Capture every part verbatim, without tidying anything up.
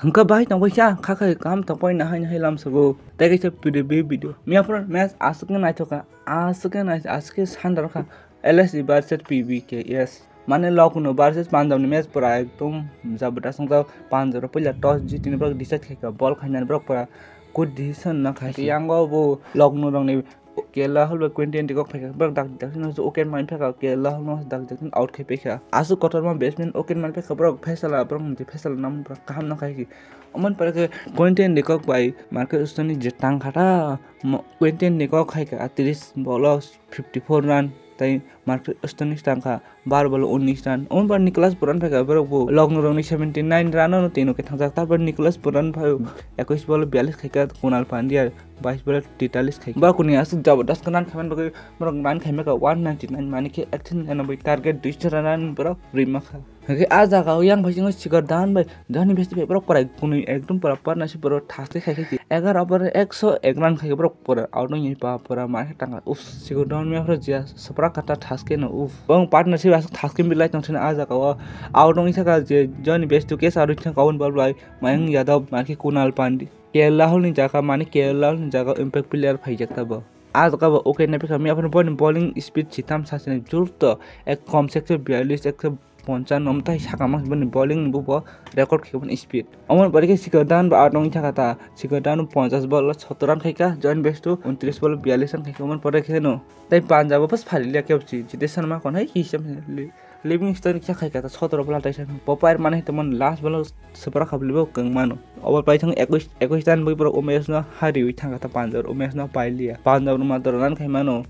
Hwnkhe bahai tongbai kha, kha khai kaham tongbai nahai nahai lamsogo. Tei kaisa video, be video. Miya phuru match aswk khe naithok kha, aswk khe nai-, aswk khe sandar kha. L S G versus P B K S. Mane Lucknow versus Punjab ni match pura ekdom jabardast wngkha. Punjab rok puila toss jitini borok decide khaikha, ball khainani borok pura good decision no khaisi. Yango bo Lucknow rokni K L Rahul bai Quinton de Kock phaikha, borok dak dak no wicket man phaikha, K L Rahul no dak dak out khai phaikha. Aswk kotorma batsman wicket man phaikha, borok Faisala, borok ni Faisala nam borok kaham no khaisi. Oman pore khe Quinton de Kock bai Marcus Stoinis je tang kha ta, mo-, Quinton de Kock khaikha tris ball o fifty four run, tei Marcus Stoinis tang kha bar ball o unis run. Oman pore Nicholas Pooran phaikha, borok bo Lucknow rokni seventy nine run o twi no khe thangjak. Tarpor Nicholas Pooran phai ekwis ball o biyallis khaikha, Kunal Pandya bais ball o tetalis khaikha. Borok ni aswk jabardast khe run khaimani bagwi borok run khaimaka one ninety nine, mani khe ektin enaboi target duiso run borok rwima kha. Hwnkhe ah jaga o yang phaising o Shikhar Dhawan bai Johnny Best bai borok pura kunui ekdom pura partnership borok thaste khai khai egar over ekso ek run khai borok pura out wngwi pa pura ma khe tanga. Uff, Shikhar Dhawan miya phuru jia swprak kata thaske no, uff. Bong partnership aswk thaske bilai tong thina ah jaga o. Out wngwi saka je Johnny Best to case out wngwi thang kaun bal bai Mayank Yadav ma khe Kunal Pandya. K L Rahul ni jaga mani K L Rahul ni jaga impact player phaijak ta bo. Ah jaga bo okay na phaikha miya phuru boni bowling speed sitham sasini jurto ek kom sekse biyallis ekse ponchano, omtai saka mang boni bowling ni bo record khe boni speed. Omo pore khe Shikhar Dhawan bo out wngwi thangkha ta, Shikhar Dhawan ponchas ball o sottor run khaikha, Johnny Best o untris ball o biyallis run khaikha, omo pore khe no tei Punjab o pas phari liya khe bsi, Jitesh Sharma kon hai hisam li-, Livingstone khe khaikha ta sottor ball o taisa bo pair mani hitomon last ball o swprak khabli bo kwng mano. Obo paithang ekwis, ekwis run bwi borok umesh no hariwi thangkha ta Punjab, umesh no pailiya. Punjab no matwr run khai mano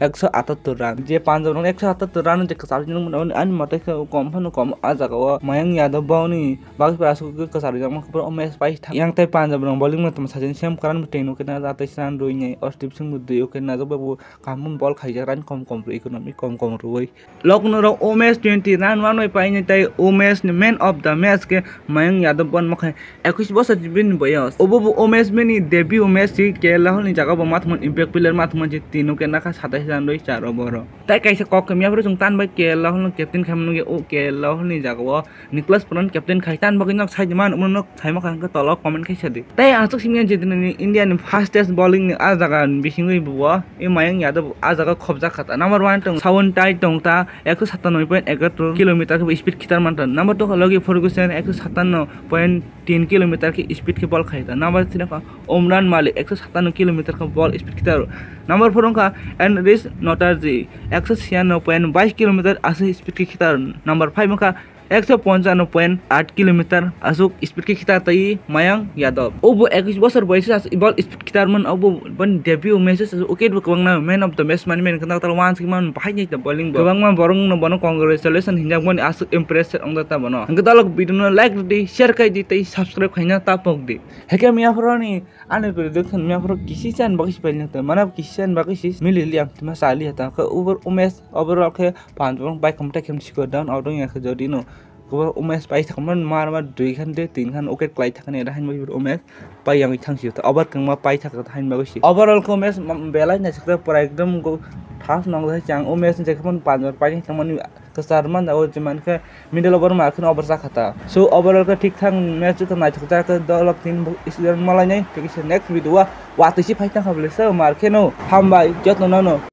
ekso atattor run. Je Punjab rok ekso atattor run je kwcharo nung mano, ani mate khe kom phano kom ah jaga o Mayank Yadav boni bagwi aswk khe kwcharo yang khe umesh pai thang. Yang tei Punjab rok bowling no tamo sajani sem karan bo tei no khe na jatwi run rwi nai, Arshdeep Singh bo dui wicket najak bai bo kaham ball khaijak run kom kom rwi economy kom kom rwi. Lucknow rok umesh twenty run wanwi painai tei umesh ni man of the match khe Mayank Yadav bon mokhe ekwis bosor bini boyos. Obo bo umesh bini debut umesh si K L Rahul ni jaga bo mathumon impact player mathumon si tino khe nakha satais run rwi char over o. Tai kaisa kok khe miya phuru chwng tan bai K L Rahul no captain khaimani nukya, o K L Rahul ni jaga o Nicholas Pooran captain khai tan bagwi nok sai man umno nok sai mokha hwnkhe tolo comment khaisa di. Tai aswk simi je India ni fastest bowling ni ah jaga bisingwi bo e Mayank Yadav ah jaga khobjak kha ta. Number one tong Sawan Tai tong ta ekso satanoi point ekattor kilometer khe speed khitar man ta. Number two kha Logie Ferguson ekso satanno point tin kilometer khe speed khe ball khai ta. Number three kha Umran Malik ekso satanno kilometer khe ball speed khitar. Number four wngkha Enrish Notardji ekso siyanno point bais kilometer aswk speed khe khitar. Number five wngkha ekso ponchano point aat kilometer aswk speed khe khitar tei Mayank Yadav. Obo ekwis bosor boyos se ball speed khitar man, obo boni debut match se wicket bo kwbangna man of the match mani man kwtal wansuk man bahai ni bowling bo. Kwbangma borok no bono congratulation hinjak mani aswk impress ongda ta bono. Hwnkhe dalok video no like rwdi, share khai di tei subscribe khaina ta pok di. Hwnkhe miya phuru ni Ani prediction miya phuru kisi chan bagwi sipai liya ta, mana kisi chan bagwi si mili liya, ma sa liya ta. Khe over umesh overall khe panch bong bai khum ta khem sikor down out wngya khe jodi no. Khe umesh pai thakma mar mar dui khan de tin khan wicket klai thakni da hain bagwi umesh pai yang thang si ta. Over kangma pai thak ta hain bagwi si. Overall khe umesh belai nai sakta pura ekdom go thas nong da chang umesh je khe panch bong pai thakmani kwchar man jago, je man khe middle over ma kheno over jakha ta. So overall khe thik thang match joto naithok jak khe dolok tin bo student malai nai, tei kisa next video o watwi si phai thang kha bole se mar kheno hambai joto no no